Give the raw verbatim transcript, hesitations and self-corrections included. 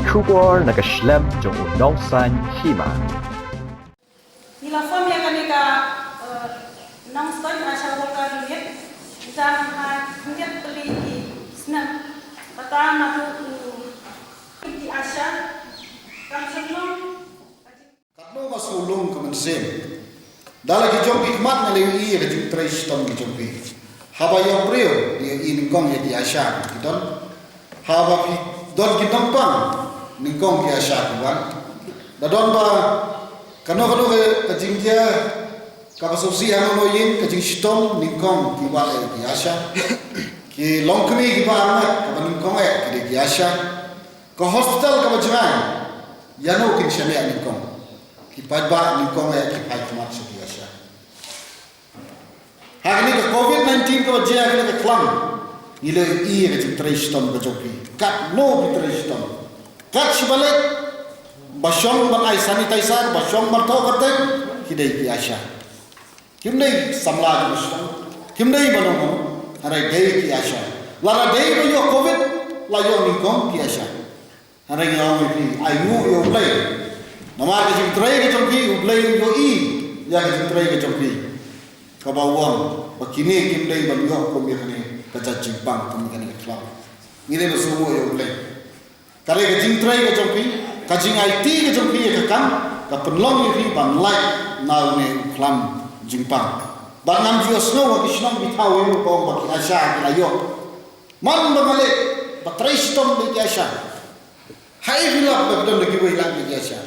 Khubor na ka shlem jong u nongsan hima. Ngi la form ïa kane ka, eh, Nongstoiñ Asha Worker Unit. Jam ha khyndiat tylli ki snem. Kata naduh u ki Asha. Kam sngewlung. Katno ka sngewlung ka mynsiem. Da la ki jong ki khmat nga la ïohi ïa ka jingtrei shitom ka jong ki. Haba ïoh briew, ïohi nyngkong ïa ki Asha ki don. Haba ki don ki nongpang, nyngkong ki Asha ki wan. Da don ba kano kano ka, ka jingjia kaba sngewsih ha kano ïing, ka jingshitom, nyngkong ki wan ïa ki Asha. Ki longkmie kiba arngut, kaba nyngkong eh ki dei ki Asha. Ka hospital kaba jngai, ïano kin shaniah nyngkong? Ki paidbah nyngkong eh ki phai khmat sha ki Asha. Ha kane ka covid nineteen kaba jia ha kane ka khlam, ngi la ïohi ïa ka jingtrei shitom ka jong ki. Katno ki trei shitom. Kat shi ba leit, ba shong ban ai sanitizer, ba shong ban thoh kyrteng, ki dei ki Asha. Kim dei samla jong ka shnong, kim dei mano mano, hynrei dei ki Asha. Lada dei ba ïoh covid, la ïoh nyngkong ki Asha. Hynrei nga ong ïa phi, ai nguh ïa U Blei. Namar ka jingtrei ka jong phi, U Blei u ïohi ïa ka jingtrei ka jong phi. Kaba u ong ba kine kim dei ban ïoh kum ïa kane ka jait jingpang, kum ïa kane ka khlam. Ngi dei ban sngewnguh ïa U Blei. Ka dei ka jingtrei ka jong phi, ka jingaiti ka jong phi ïa ka kam, ka pynlong ïa phi ban lait na une u khlam jingpang. Bad ngam ju ïohsngew ha ki shnong ki thaw ïa u ba ong ba ki Asha ki la ïoh. Man ba nga leit, ba trei shitom da ki Asha. Haei phi lap ba ki don da kiwei lap da ki Asha.